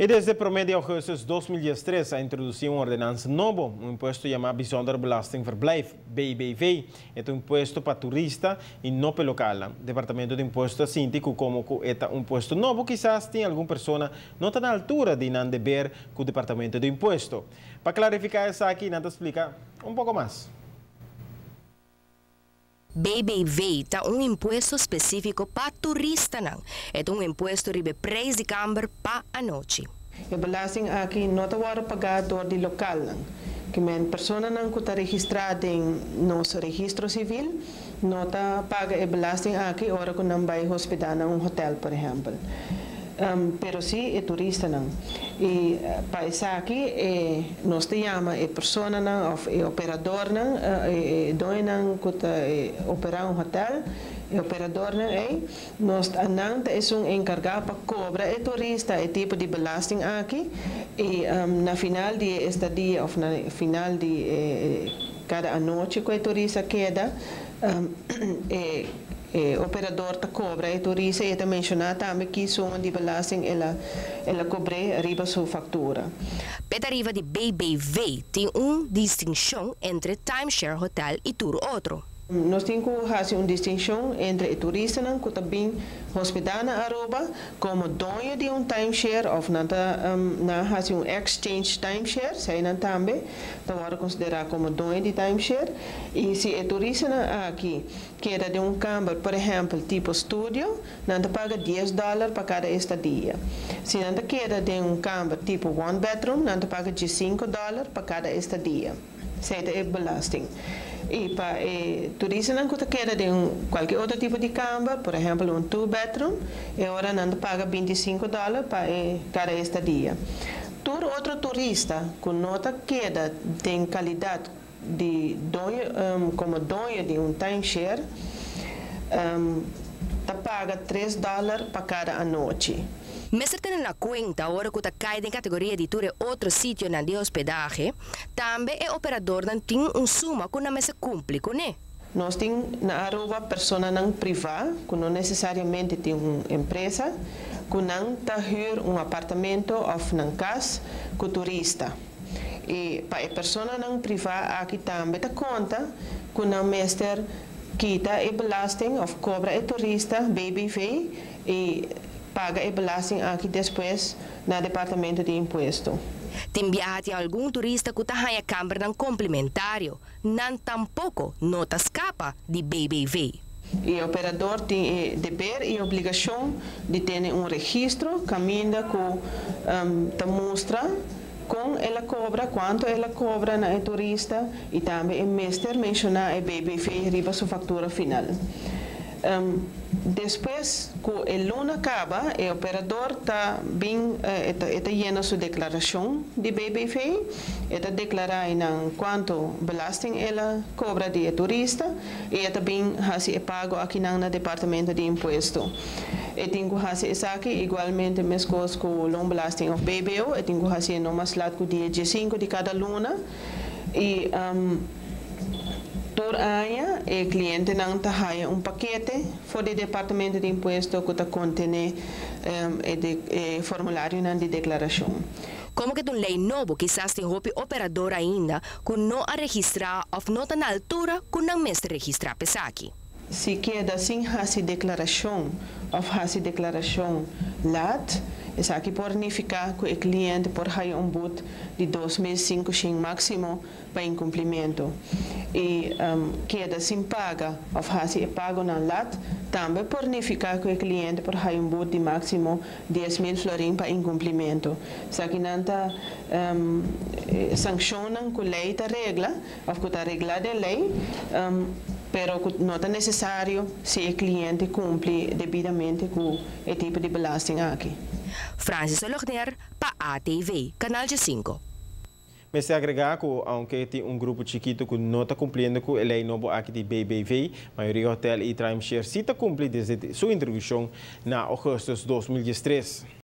I desde 1 di ougùstùs di 2013 a introdusí un ordenansa nobo, un impuesto yamá Bijzonder Belastingverblijf, BBV. E ta un impuesto pa turista i no pa lokal. Departamento di Impuesto a sinti ku komo ku e ta un impuesto nobo, kisas tin algun persona no ta na altura di nan deber ku Departamento di Impuesto. Pa klarifiká esaki, nan ta splika un poko mas. BBV ta un impuesto spesífiko pa turistanan. E ta un impuesto riba preis di kamber pa anochi. E belasting aki no ta wòrdu pagá dor di lokalnan. Ke men personanan ku ta registrá den nos registro sivil no ta paga e belasting aki ora ku nan bai hospedá na un hotèl, por ehèmpel. Pero sí e turistanan. I pa esaki e nos ta yama e personanan òf e operadornan, e doñonan ku ta operá un hotèl, e operadornan ei, nos nan ta esun enkargá pa kobra e turista e tipo di belasting aki i na final di e estadia òf na final di e kada anochi ku e turista keda e E operador ta kobra e turista i e ta menshoná tambe ki suma di belasting el a el a kobr'é riba su faktura. P'e tarifa di BBV tin un distinshon entre timeshare hotel i tur otro. Nos tin ku hasi un distinshon entre e turistanan ku ta bin hospedá na Aruba komo doño di un timeshare òf nan ta nan hasi un exchange timeshare, eseinan tambe ta wòrdu konsiderá komo doño di timeshare. I si e turistanan aki keda den un kamber, por ehèmpel tipo studio, nan ta paga dies dòler pa kada estadia. Si nan ta keda den un kamber tipo one bedroom, nan ta paga diesinku dòler pa kada estadia. Esei ta e belasting. I pa e turistanan ku ta keda den un kualke otro tipo di kamber, por ehèmpel un two bedroom, e ora nan ta paga bintisinku dòler pa e kada estadia. Tur otro turista ku no ta keda den kalidat di doño komo doño di un timeshare ta paga tres dòler pa kada anochi. Mester tene na kuenta ora ku ta kai den kategoria di tur e otro sitionan di hospedahe, tambe e operadornan tin un suma ku nan mester kumpli kuné. Nos tin na Aruba personanan privá ku no nesesariamente tin un empresa ku nan ta hür un apartamento òf nan kas ku turista. I pa e personanan privá aki tambe ta konta ku nan mester kita e belasting òf kobra e turista, BBV, i paga e belasting aki despues na Departamento di Impuesto. Tin biaha tin algun turista ku ta haña kambernan komplimentario, nan tampoko no ta skapa di BBV. E operador tin e deber i obligashon di tene un registro kaminda ku ta mustra kon el a kobra, kuantu el a kobra na e turista i tambe e mester menshoná e BBV riba su faktura final. Despues ku e luna kaba, e operador ta bin e ta yena su deklarashon di BBV, e ta deklará einan kuantu belasting el a kobra di e turista i e ta bin hasi e pago akinan na Departamento di Impuesto. E tin ku hasi esaki igualmente meskos ku loonbelasting òf BBO, e tin ku hasié no mas lat ku dia diesinku di kada luna i. Tur aña e klientenan ta haya un pakete for di Departamento di Impuesto ku ta kontené e formularionan di deklarashon. Komo ke ta un lei nobo kisas tin hopi operador ainda ku no a registrá òf no ta na altura ku nan mester registrá p'esaki. Si keda sin hasi deklarashon òf hasi deklarashon lat, esaki por nifiká ku e kliente por haya un but di 2500 máksimo pa inkumplimentu i keda sin paga òf hasi e pagonan lat, tambe por nifiká ku e kliente por haña un but di máksimo 10,000 florin pa inkumplimentu. Esakinan ta sankshonnan ku lei ta regla òf ku ta reglá den lei, pero ku no ta nesesario si e kliente kumpli debidamente ku e tipo di belasting aki. Francis Ologner pa ATV, Kanal 5. Mester agregá ku ounke tin un grupo chikitu ku no ta kumpliendo ku e lei nobo aki di BBV, mayoria hotèl i timeshare sí ta kumpli desde su introdukshon na ougùstùs 2013.